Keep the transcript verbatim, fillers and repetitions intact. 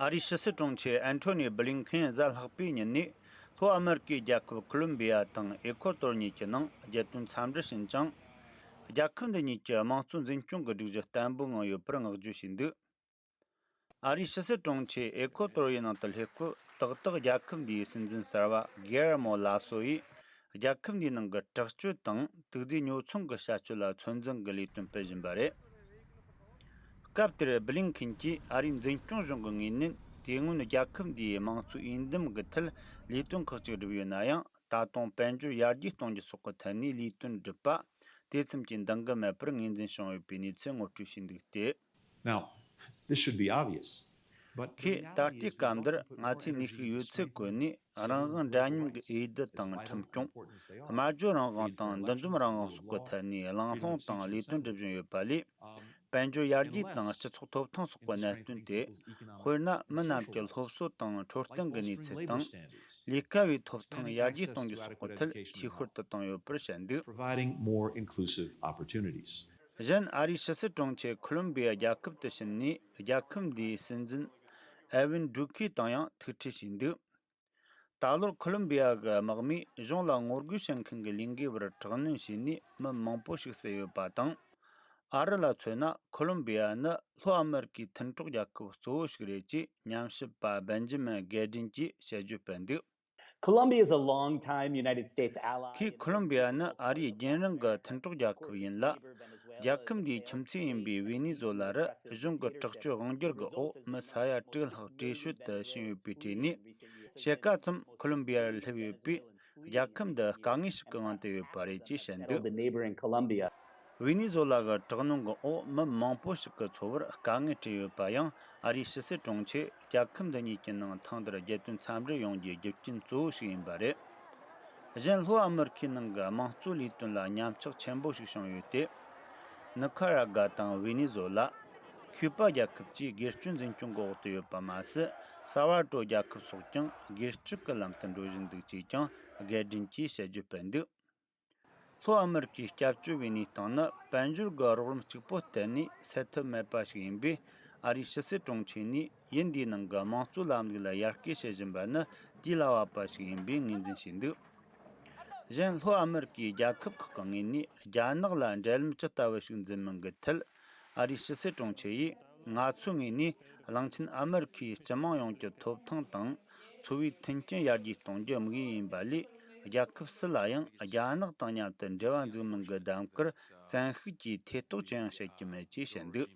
ཨ་རིའི་ཕྱི་སྲིད་དྲུང་ཆེ་ཨན་ཐོ་ནི་བྷི་ལིན་ཁེན་གཟའ་ལྷག་པའི་ཉིན་ནས་ལྷོ་ཨ་མེ་རི་ཀའི་རྒྱལ་ཁབ་ཁོ་ལོམ་བི་ཡ་དང་ཨེ་ཁོ་ཏོར་གཉིས་ཀྱི་ནང་རྒྱལ་དོན་འཚམས་འདྲི་ཕྱིན་ཅིང་། རྒྱལ་ཁབ་འདི་གཉིས་ཀྱི་དམངས་གཙོ་འཛིན་སྐྱོང་གི་སྒྲིག་གཞི་བརྟན་པོ་ངང་ཡོད་པར་བསྔགས་བརྗོད་བྱས་འདུག་ཨ་རིའི་ཕྱི་སྲིད་དྲུང་ཆེ་ཨེ་ཁོ་ཏོར་ཡི་ནང་དུ་སླེབས་སྐབས་ཏག་ཏག་རྒྱལ་ཁབ་འདིའི་སྲིད་འཛིན་གསར་པ་གེ་ཡར་མོ་ལ་སོ་ཡིས་རྒྱལ་ཁབ་འདིའི་ནང་གི་དྲག་སྤྱོད་དང་དུག་རྫས་ཉོ་ཚོང་གི་བྱ་སྤྱོད་ལ་ཚོད་འཛིན་གྱི་ལས་དོན་སྤེལ་བཞིན་པ་རེད། སྐབས་དེར་བྷི་ལིན་ཁེན་གྱིས་ཨ་རིའི་འཛིན་སྐྱོང་གཞུང་གི་ངོས་ནས་དེ་སྔོན་རྒྱལ་ཁབ་འདིའི་དམངས་གཙོའི་འོས་འདེམས་ཀྱི་ཐད་ལས་དོན་ཁག་ཅིག་བསྒྲུབས་ཡོད་ན་ཡང་། ད་དུང་དཔལ་འབྱོར་ཡར་རྒྱས་གཏོང་རྒྱུ་སོགས་ཀྱི་ཐད་ནས་ལས་དོན་བསྒྲུབས་པ་དེ་ཙམ་གྱིས་འདང་གི་མེད་པར་ངོས་འཛིན་བྱུང་ཡོད་པའི་གནས་ཚུལ་ངོ་སྤྲོད་བྱས་འདུག་སྟེ། Now, this should be obvious. But ཁོས་ད་ལྟའི་སྐབས་འདིར་ང་ཚོས་ནུས་ཤུགས་ཡོད་ཚད་བཀོལ་ནས་རང་དབང་འདྲ་མཉམ་གྱི་འོས་བསྡུ་དང་ཁྲིམས་སྐྱོང་། སྨྲ་བརྗོད་རང་དབང་དང་འདུ་འཛོམས་རང་དབང་སོགས་ཀྱི་ཐད་ནས་གླེང་སློང་དང་ལས་དོན་སྒྲུབ་བཞིན་ཡོད་པ་ལས། དཔལ་འབྱོར་ཡར་རྒྱས་དང་སྤྱི་ཚོགས་ཐོབ་ཐང་སོགས་ཀྱི་གནད་དོན་དེ། དཔེར་ན། མི་རྣམས་ཀྱི་སློབ་གསོ་དང་འཕྲོད་བསྟེན་གྱི་གནས་ཚུལ་དང་། ལས་ཀ་བའི་ཐོབ་ཐང་ཡར་རྒྱས་གཏོང་རྒྱུ་སོགས་ཀྱི་ཐད་འཐུས་ཤོར་དུ་བཏང་ཡོད་པར་བཤད་འདུག Providing more inclusive opportunities. གཞན། ཨ་རིའི་ཕྱི་སྲིད་དྲུང་ཆེ་ཁོ་ལོམ་བི་ཡ་རྒྱལ་ཁབ་ཏུ་ཕྱིན་ནས། རྒྱལ་ཁབ་འདིའི་སྲིད་འཛིན་ཨེ་ཝིན་ཌུ་ཁི་དང་ཡང་ཐུག་འཕྲད་བྱས་འདུག་ད་ལོར་ཁོ་ལོམ་བི་ཡ་གི་དམག་མིས་གཞུང་ལ་ངོ་རྒོལ་བྱེད་མཁན་གྱི་ལས་འགུལ་བར་དྲག་གནོན་བྱས་ནས་མི་མང་པོ་ཞིག་བསད་ཡོད་པ་དང་། ཨ་རི་ལ་མཚོན་ན། ཁོ་ལོམ་བི་ཡ་ནི་ལྷོ་ཨ་མེ་རི་ཀའི་མཐུན་གྲོགས་རྒྱལ་ཁབ་གཙོ་བོ་ཞིག་རེད་ཅེས་ཉམས་ཞིབ་པ་སྦན་ཇི་མིན་གེ་ཌིན་གྱིས་དཔྱད་བརྗོད་སྤེལ་འདུག Colombia is a long time United States ally. ཁོས་ཁོ་ལོམ་བི་ཡ་ནི་ཨ་རིའི་རྒྱུན་རིང་གི་མཐུན་གྲོགས་རྒྱལ་ཁབ་ཡིན་ལ། རྒྱལ་ཁབ་འདིའི་ཁྱིམ་མཚེས་ཡིན་པའི་ཝེ་ནེ་ཛོ་ལ་རུ་གཞུང་གི་དྲག་སྤྱོད་དབང་སྒྱུར་གྱི་འོག་མི་ས་ཡ་དྲུག་ལྷག་བྲོས་བྱོལ་དུ་ཕྱིན་ཡོད་པའི་གྲས་ནས། ཕྱེད་ཀ་ཙམ་ཁོ་ལོམ་བི་ཡར་སླེབས་ཡོད་པས། རྒྱལ་ཁབ་འདི་དཀའ་ངལ་ཞིག་གི་དབང་དུ་ཡོད་པ་རེད་ཅེས་བཤད་འདུག The neighboring Colombia. ཝེ་ནེ་ཛོ་ལ་གི་དྲག་གནོན་གྱི་འོག་མི་མང་པོ་ཞིག་གི་འཚོ་བར་དཀའ་ངལ་འཕྲད་ཡོད་པ་ཡང་། ཨ་རིའི་ཕྱི་སྲིད་དྲུང་ཆེ་རྒྱལ་ཁབ་འདི་གཉིས་ཀྱི་ནང་ཐེངས་འདིར་རྒྱལ་དོན་འཚམས་འདྲི་ཡོང་རྒྱུའི་རྒྱུ་རྐྱེན་གཙོ་བོ་ཞིག་ཡིན་པ་རེད། གཞན། ལྷོ་ཨ་མེ་རི་ཁའི་ནང་གི་དམངས་གཙོ་ལས་དོན་ལ་ཉམས་ཆག་ཆེན་པོ་ཞིག་བྱུང་ཡོད་དེ། ནི་ཁ་ར་གྷ་དང་ཝེ་ནེ་ཛོ་ལ། ཁྱུ་པ་རྒྱལ་ཁབ་བཅས་སྒེར་གཅོད་འཛིན་སྐྱོང་གི་འོག་ཏུ་ཡོད་པ་མ་ཟད། སལ་ཝ་ཏོ་རྒྱལ་ཁབ་སོགས་ཀྱང་སྒེར་གཅོད་ཀྱི་ལམ་དུ་འགྲོ་བཞིན་འདུག་ཅེས་ཀྱང་གེ་ཌིན་གྱིས་དཔྱད་བརྗོད་སྤེལ་འདུག་ལྷོ་ཨ་མེ་རི་ཀའི་སྐྱབས་བཅོལ་བའི་གནས་སྟངས་ནི་དཔལ་འབྱོར་གྱི་རོགས་རམ་གཅིག་པོ་གཏན་ནས་སེལ་ཐབས་མེད་པ་ཞིག་ཡིན་པས། ཨ་རིའི་ཕྱི་སྲིད་དྲུང་ཆེ་ནས་ཡུལ་འདིའི་ནང་གི་དམངས་གཙོ་ལམ་ལུགས་ལ་ཡར་སྐུལ་བྱེད་བཞིན་པ་ནི་དུས་ལ་བབ་པ་ཞིག་ཡིན་པའི་ངོས་འཛིན་བྱས་འདུག་གཞན། ལྷོ་ཨ་མེ་རི་ཀའི་རྒྱལ་ཁབ་ཁག་གི་ངོས་ནས་རྒྱ་ནག་ལ་འབྲེལ་ལམ་ཇི་ལྟ་བུ་ཞིག་འཛིན་མིན་གྱི་ཐད། ཨ་རིའི་ཕྱི་སྲིད་དྲུང་ཆེ་ཡིས། ང་ཚོའི་ངོས་ནས་གླིང་ཆེན་ཨ་མེ་རི་ཁའི་སྤྱི་དམངས་ཡོངས་ཀྱི་ཐོབ་ཐང་དང་། འཚོ་བའི་མཐུན་རྐྱེན་ཡར་རྒྱས་གཏོང་རྒྱུ་དམིགས་ཡུལ་ཡིན་པ་ལས། རྒྱལ་ཁབ་སུ་ལ་ཡང་རྒྱ་ནག་དང་མཉམ་དུ་འབྲེལ་བ་འཛུགས་མིན་གྱི་གདམ་གར་བཙན་ཤུགས་ཀྱིས་ཐེ་གཏོགས་ཅི་ཡང་བྱེད་ཀྱི་མེད་ཅེས་བཤད་འདུག